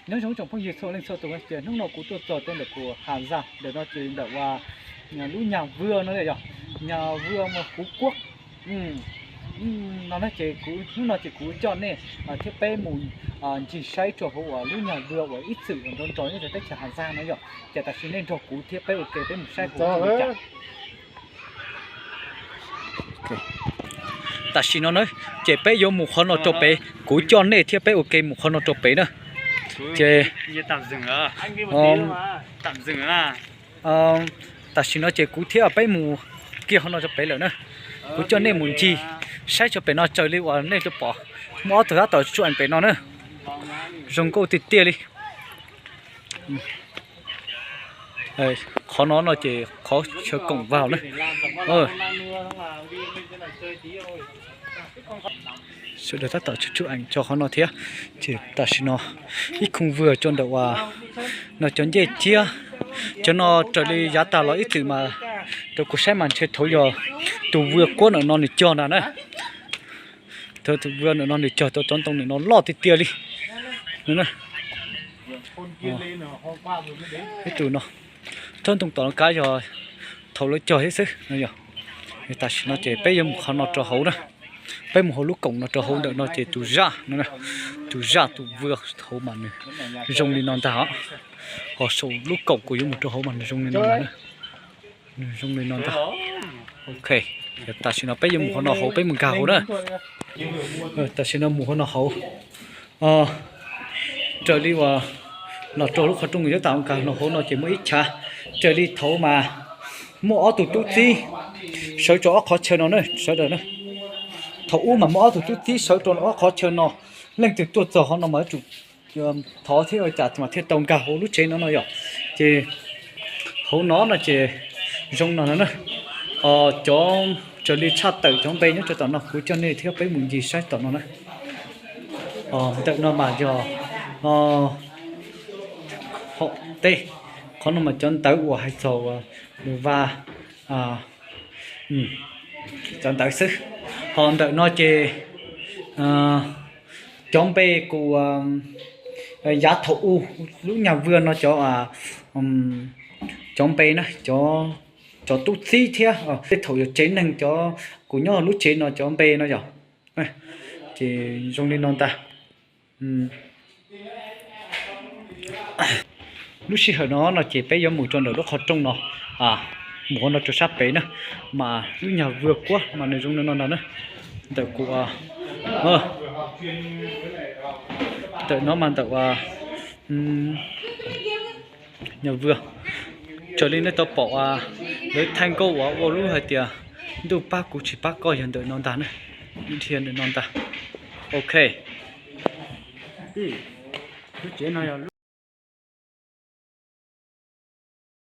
Nyob zoo tsoom phooj ywg txhua leej txhua tus, ces hnub no kuv tuaj txog rau ntawm kuv Hà Giang, ntawm no ces ntawm uas lub Nhà Vườn no yog Nhà Vườn Phú Quốc. No ces kuv hnub no ces kuv coj nej thiab peb mus ncig saib rau hauv uas lub Nhà Vườn uas ib txwm uas nrov nrov nyob rau teb chaws Hà Giang no yog. Ces tam sim nej nrog kuv thiab peb ua ke peb mus saib hauv. Tam sim no na, ces peb yuav mus qhov no rau pem, kuv coj nej thiab peb ua ke mus qhov no rau pem na. Ces tam sim no ces kuv thiab peb mus kiag qhov no rau pem lawm na. Kuv coj nej mus ncig saib rau pem no raws li uas nej tau pom, muaj ob tug tab tom tsuj ees pem no na. Zoo nkauj tiag tiag li. Qhov no no ces qhov chaw koom vag na. Sawv daws tab tom tsuj tsuj ees rau qhov no thiab. Ces tam sim no ib khung vwg rau ntawm uas no cov ncej ciab, cov no raws li yav tas los ib txwm mas rau kuv saib mas ntshe thaum yog tus vwg kuab ntawm no nws cog ntag na. Tus vwg ntawm no nws cog tau cov ntoo ntawm no loj tiag tiag li. Ib tug no, tsob ntoo tom no kav yog thaum lawv cog thiab xwb no yog. Tam sim no ces peb yuav mus qhov no rau hauv na. Peb mus hauv lub koom no rau hauv ntawm no ces tus zaj no, tus zaj tus vwg hauv mas nws zoo li no ntag os. Ho saum lub koom kuv yuav mus rau hauv mas nws zoo li no ntag. Nws zoo li no ntag. Ok, tam sim no peb yuav mus qhov no hauv, peb mus nkag hauv na. Tam sim no mus qhov no hauv. Raws li uas los rau lub qhov rooj yuav tau nkag no hauv no ces muaj ib chav, raws li thaum mas muaj ob tug tub txib sawv rau ob qhov chaw no na sawv daws na. Thaum ub mas muaj ob tug tub txib sawv rau ob qhov chaw no, leej twg tuaj txog qhov no mas yuav tsum thov thiab ua cas mas thiaj tau nkag hauv lub tsev no no yom. Ces hauv no no ces zoo no no na. Cov raws li tshaj tawm cov npe nyob rau tom no kuv coj nej thiab peb mus ncig saib tom no na. Ntawm no mas yog hom tej, qhov no mas cov ntawv uas hais txog lus vaj, cov ntawv xwb. Ho ntawm no ces cov npe kuv yav thaum u lub Nhà Vườn no cov, cov npe na, cov tub txib thiab tej thaum yog tsev neeg cov kuv nyob lub tsev no cov npe no yom. Ces zoo li no ntag. Lub sij hawm no no ces peb yuav mus rau ntawm lub qhov rooj no, mus qhov no rau sab pem na, mas lub Nhà Vườn Phú Quốc mas nws zoo li no ntag na. Ntawm kuv, ntawm no mas ntawm Nhà Vườn, raws li nej tau pom lawv thaij nkauj uas ua lub hais tias ntuj pab kuv tsis pab koj yog ntawm no ntag na. Dhia ntawm no ntag. Ok.